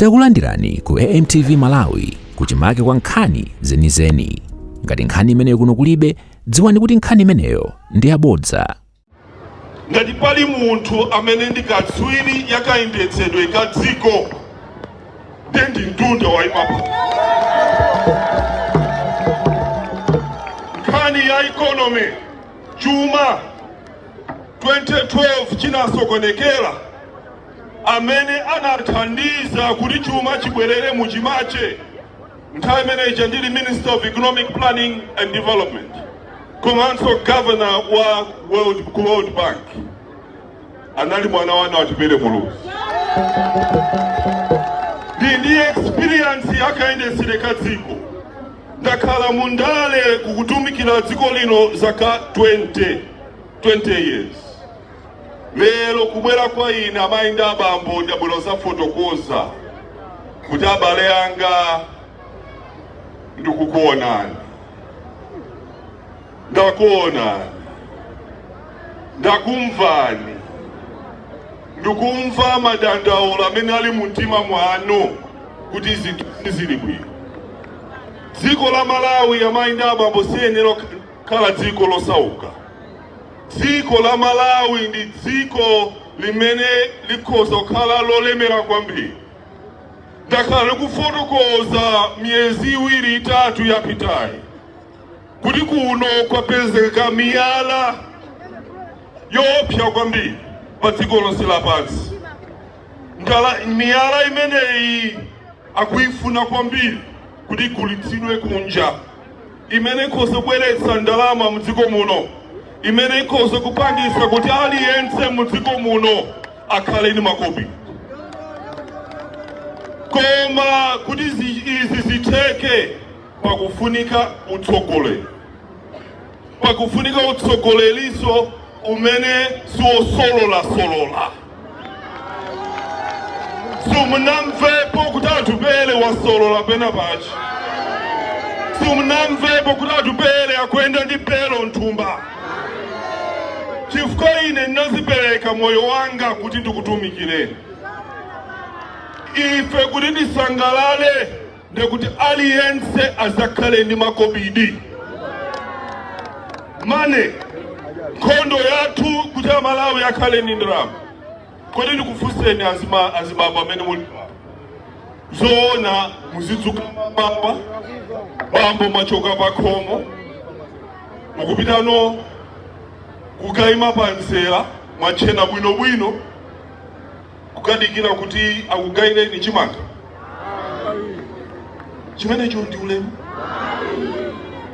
Takulandirani ku AMTV Malawi kuchimake kwa nkhani zenizeni. Ngati nkhani imeneyo kuno kulibe, dziwani kuti nkhani imeneyo ndi yabodza. Ngati pali munthu amene ndi katswiri yakayendetsedwe ka dziko, ndiye ndi Mtunda waimapa. Nkhani ya economy, chuma 2012 chinasokonekera, amene anathandiza kuti chuma chibwerere muchimache nthawi imene ija ndili Minister of Economic Planning and Development komanso governor wa World Bank anali mwana wanu Atupele Muluzi. Ndi experience yakayendetsere ka dziko. Ndakhala mundale kukutumikira dziko lino zaka 20 years. Lero kubwera kwa ine, amayi ndi abambo, ndabwera kuzafotokoza kuti abale anga, ndikukuonani, ndakuonani, ndakumvani, ndikumva madandaulo amene ali mumtima mwanu kuti zinthu sizili bwino. Dziko la Malawi, amayi ndi abambo, siyenera kukhala dziko losauka. Dziko la Malawi ndi dziko limene likhoza kukhala lolemera kwambiri. Ndakhala ndikufotokoza miyezi 2 3 yapitayi kuti kuno kwapezeka miyala yoopsa kwambiri pa dziko lonse lapansi. Miyala imeneyi akuifuna kwambiri kuti igulitsidwe kunja, imene ikhoza kubweretsa ndalama mdziko muno, imene ikhoza kupangisa kuti aliyense mdziko muno akhale ndi makopi. Koma kuti izi zitheke, pakufunika utsogoleri, pakufunika utsogoleriso umene siwosolola-solola. Simunamvepo kuti Atupele wasolola pena pachi. Simunamvepo kuti Atupele akuyenda ndi belo mthumba, chifukwa ine ndinazipereka moyo wanga kuti ndikutumikireni. Ife kuti tisangalale ndekuti aliyense azakhale ndi makobidi mane. Nkhondo yathu kuti Amalawi akhale ndi ndalama. Kodi ndikufunseni azibambo amene muli, zoona muzidzuka mmawa, bambo mwachoka pa khomo, mukupitano kukayima pa mzera, mwachena bwinobwino, kukadikira kuti akugayireni chimanga? Chimenecho ndi ulemu?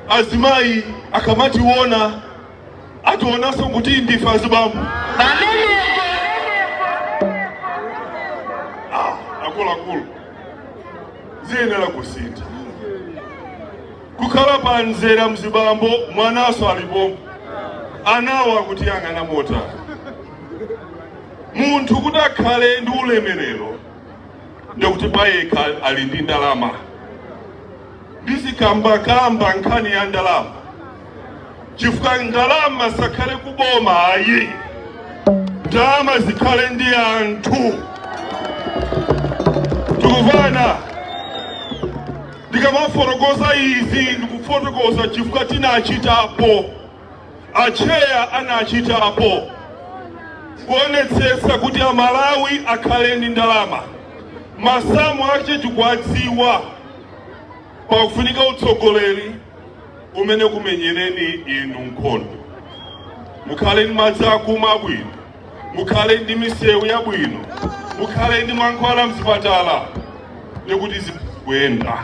Azimayi akamationa ationanso kuti ndife azibambo? Akuluakulu, ziyenera kusintha. Kukhala pa mzera mzibambo, mwanaso alipo, anawo akutiyang'ana motani? Munthu kuti akhale ndi ulemerero ndikuti payekha ali ndi ndalama. Ndizikambakamba nkhani ya ndalama chifukwa ndalama sakhale kuboma ayi, ndalama zikhale ndi anthu. Tikuvana? Ndikamafotokoza izi, ndikufotokoza chifukwa tinachitapo, acheya anachitapo kuonetsetsa kuti Amalawi akhale ndi ndalama. Masamu ache tikuwadziwa. Pakufunika utsogoleri umene kumenyereni inu nkhondo, mukhale ndi madzi akumwa abwino, mukhale ndi misewu yabwino, mukhale ndi mankhwala mzipatala, ndikuti zikuyenda.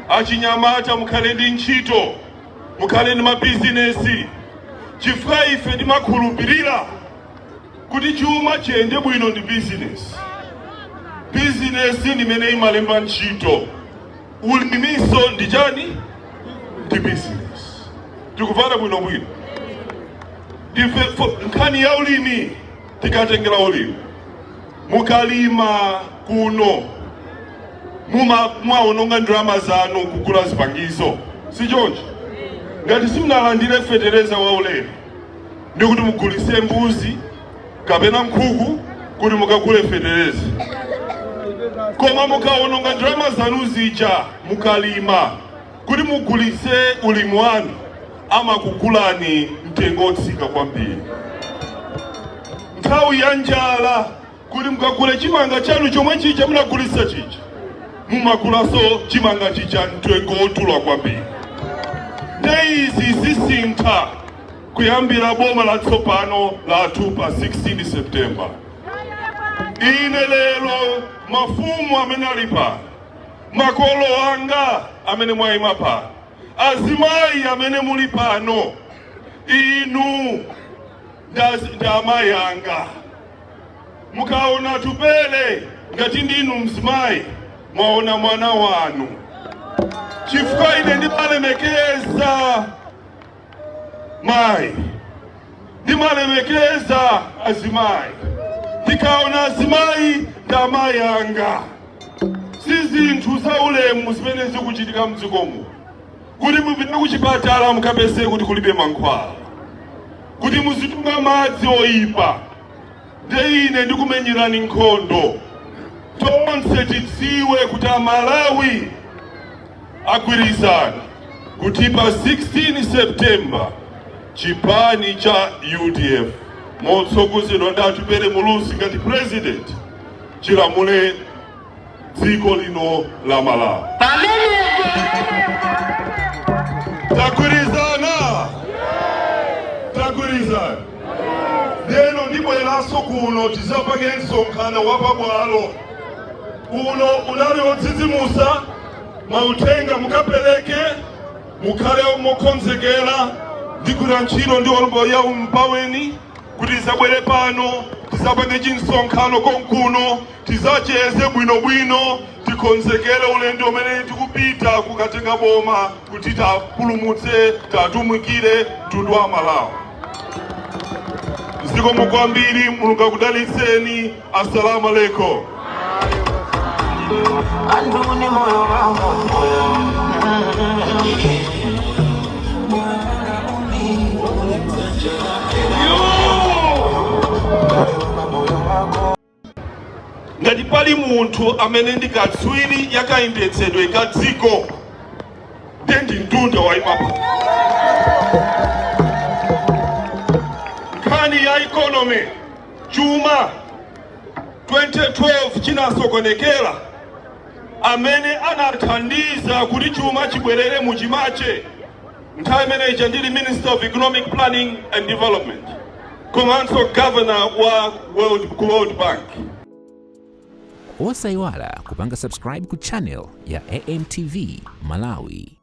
Achinyamata mukhale ndi ntchito, mukhale ndi mabizinesi, chifukwa ife timakhulupirira kuti chuma chiyende bwino ndi bizinesi. Bizinesi ndimene imalemba ntchito. Ulimiso ndi chani? Ndi bizinesi. Tikuvana bwinobwino? Ndife nkhani ya ulimi, tikatengera ulimi, mukalima kuno mwaononga ndalama zanu kugula zipangizo, si choncho? Ngati simunalandire fetereza waulere, ndikuti mugulise mbuzi kapena nkhuku kuti mukagule fetereza. Koma mukawononga ndalama zanu zija mukalima kuti mugulise ulimi wanu, amakugulani mtengo otsika kwambiri. Nthawi ya njala, kuti mukagule chimanga chanu chomwe chija munagulisa chija, mumagulaso chimanga chija mtengo wodula kwambiri. Nde izi zisintha kuyambira boma latsopano lathu pa 16 September. Ine lero, mafumu amene ali pano, makolo anga amene mwayima pano, azimayi amene muli pano, inu ndi amayi anga. Mukaona Tupele ngati ndinu mzimayi, mwaona mwana wanu, chifukwa ine ndimalemekeza mayi, ndimalemekeza azimayi. Ndikaona azimayi, ndi amayi anga. Si zinthu za ulemu zimene zikuchitika mdzikomu, kuti mupite kuchipatala mukapeze kuti kulibe mankhwala, kuti muzitunga madzi oyipa. Nde ine ndikumenyerani nkhondo. Tonse tidziwe kuti Amalawi agwirizana kuti pa 16 September chipani cha UDF motsogozedwa ndi Atupele Muluzi ngati president chilamule dziko lino la Malawi. Tagwirizana, tagwirizana. Lero ndibweranso kuno, tizapange msonkhano wa pabwalo. Uno unali wodzidzimutsa. Mauthenga mukapereke, mukhale mokonzekera. Ndigwira ntchito ndi olombo ya Mpaweni kuti tizabwere pano, tizapange chinsonkhano konkuno, tizacheze bwinobwino, tikonzekere ulendo umene tikupita kukatenga boma kuti tapulumutse, tatumikire mtundu wa Malawi. Zikomo kwambiri. Mulungu akudalitseni. Assalamu alaikum. Anduni moyo wangu, moyo moyo uli moyo wako. Ngati pali munthu amene ndi katswiri yakayendetsedwe ka dziko, ndiye ndi Mtunda wayimapa. Nkhani ya economy, chuma, 2012 chinasokonekera. Amene anathandiza kuti chuma chibwerere muchimache, nthawi imeneyi ndili Minister of Economic Planning and Development komanso governor wa World Bank. Osayiwala kupanga subscribe ku channel ya AMTV Malawi.